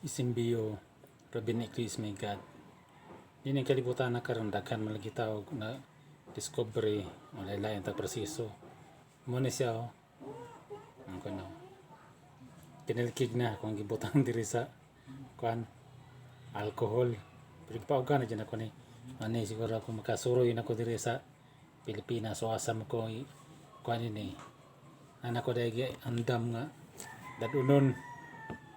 SMBO, Robin is my God. Dinhi kalibutan na karon, daghan man lagi tawag na discovery, wala lain ta proseso. Mo ni siya, oh. Ang kuno. Kinilkig na akong gibutang diri sa kuan, alcohol. Pero pauga na dyan ako ni. Ani siguro ako makasuroy na ko diri sa Pilipinas, so asa mo ko kuan ini. Ana ko dahil andam nga dadunon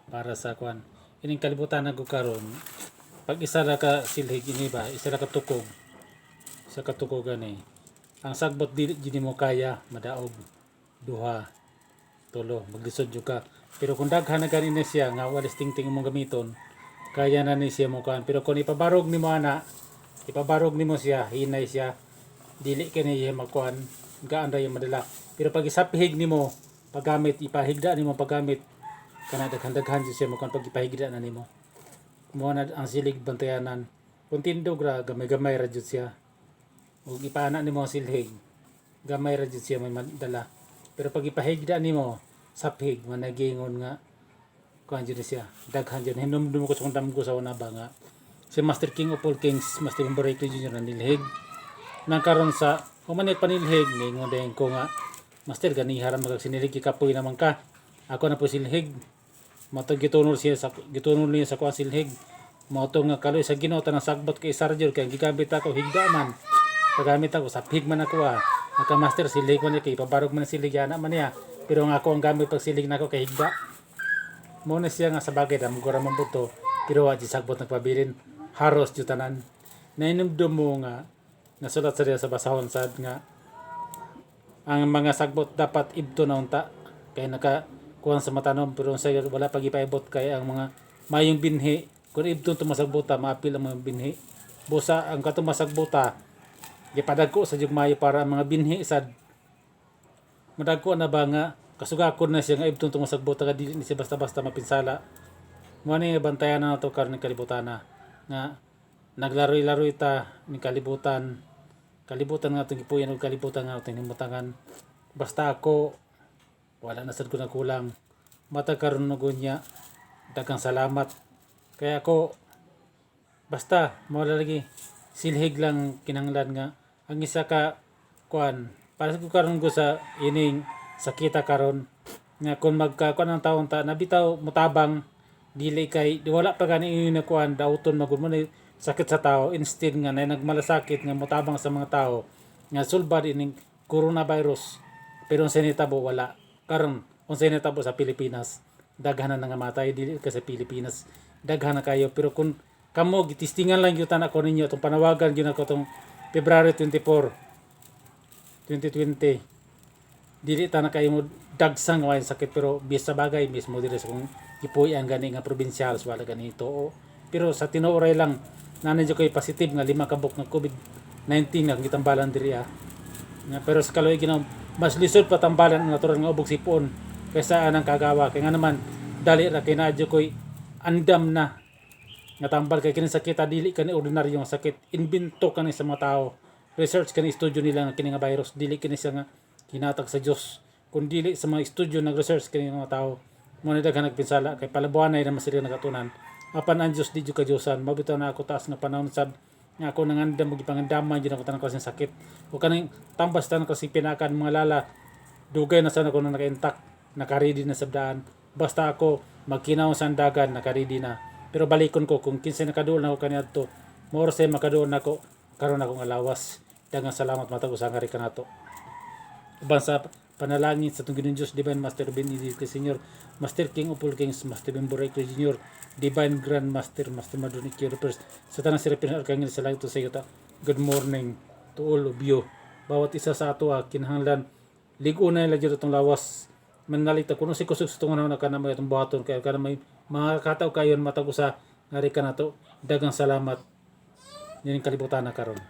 para sa kuan. Ining kalibutan na ko karon, pag isa ra ka silhig ini ba, isa ra ka tukog, sa katukog gani ang sagbot, dili jud nimo kaya madaog duha, tulo, maglisod jud ka. Pero kung daghan na gani na siya nga walis tingting imong gamiton, kaya na ni siya mo kuan. Pero kung ipabarog nimo ana, ipabarog nimo siya, hinay siya, dili kini siya makuan, gaan ra yung madala. Pero pag isapihig nimo paggamit, ipahigda nimo paggamit kana, daghan-daghan jud siya mo kuan pag ipahigda na nimo. Mo na ang silig, bantayanan. Kung tindog ra, gamay-gamay ra jud siya. Ug ipaana nimo ang silhig, gamay ra jud siya may madala. Pero pag ipahigda nimo saphig, managingon nga kuan jud siya, daghan jud. Hinumdum ko sa kong damgo sa una ba nga si Master King of all Kings, Master Borek Jr., nanilhig nang karon sa humanit panilhig. Ningon dayon ko nga, "Master, ganiha ra magag sinilhig, kapoy naman ka." Ako na po silhig. Matag gitunol siya sa gitunol niya sa kuan silhig. Mao to nga kaloy sa Ginoo tanang sagbot kay Sarjur, kay gigamit ako higda man. Pagamit ako saphig man ako, ah. Naka master silhig man kay ipabarog man silhig ana man niya. Pero ang ako ang gamit pag silhig nako kay higda. Mo na siya nga sa bagay dam gura man buto, pero wa di sagbot nagpabilin, haros jud tanan. Nainumdum mo nga nasulat sa diya sa basahon sad nga ang mga sagbot dapat ibto na unta kay naka kuan sa matanom, pero sa wala pag ipaibot kay ang mga mayong binhi, kung ibto to masagbota, maapil ang mga binhi. Busa ang katong masagbota gipadagko sa jug mayo para ang mga binhi sad madagko na ba nga kasugakon na siya nga ibton tong masagbota ka, dili ni siya basta-basta mapinsala. Mo ni bantayan na nato karon ni kalibutan na nga naglaroy-laroy ta ni kalibutan, kalibutan nga atong gipuyan ug kalibutan nga atong himutangan. Basta ako, wala na sad ko nagkulang mata karon og unya. Daghang salamat kaya ako. Basta mo lagi silhig lang kinahanglan nga ang isa ka kuan para sa karon ko sa ining sakita karon nga kung magka kuan ang taon ta nabitaw mutabang, dili kay di wala pa gani ini na kuan, dauton magud mo ni sakit sa tao. Instead nga na nagmalasakit nga mutabang sa mga tao nga sulbad ining coronavirus, pero ang sinitabo wala. Karon unsay nitabo sa Pilipinas? Daghan na nangamatay. Dili ka sa Pilipinas, daghan na kayo. Pero kung kamo gitistingan lang gyud ako ninyo itong panawagan gyud ako tong February 24, 2020, dili ta na kayo mo dagsang nga sakit. Pero bis sa bagay mismo diri sa kung gipuy-an gani nga probinsyal, wala ganito o. Pero sa tinuoray lang naa jud koy positive nga lima ka buok nga COVID-19 nga gitambalan diri, ah. Nga, pero sa kaluoy Ginoo, mas lisod pa tambalan ang natural nga ubog sipon kaysa anang kagawa, kay nga naman dali ra kay naa koy andam na nga tambal. Kay kini sakit dili kani ordinaryo nga sakit, invento kani sa mga tao, research kani studio nila nga kini nga virus. Dili kini siya nga hinatag sa Dios, kun dili sa mga studio nag-research kini nga mga tao. Mo ni daghan nagpinsala kay palabuanay na sila nagatunan. Apan ang Dios di jud kadyosan. Mabitaw na ako taas nga panahon sad nga ako nangandam og gipangandaman jud ako tanang klaseng sakit o kaning tambas tanang klaseng pinakan mga lala. Dugay na sana ko na naka-intact, naka-ready na sabdaan. Basta ako magkinaw sa dagan, naka-ready na. Pero balikon ko kung kinsay nakaduol na ako kaniadto, mao say makaduol nako karon akong alawas. Daghang salamat, matag usa nga kanato. Uban sa panalangin sa atong Ginoong Diyos, Divine Master Ben Edith Senior, Master King of all Kings, Master Ben Borek Jr., Divine Grand Master, Master Madonic First, sa tanang Serapin Arkanghel sa langit sa yuta. Good morning to all of you. Bawat isa sa ato, ah, kinahanglan lig-on na jud atong lawas. Manalita kuno si kusog sa tungan na kana may atong buhaton kay kana may mga kataw kayon matag usa ngari kanato. Daghang salamat nining kalibutan na karon.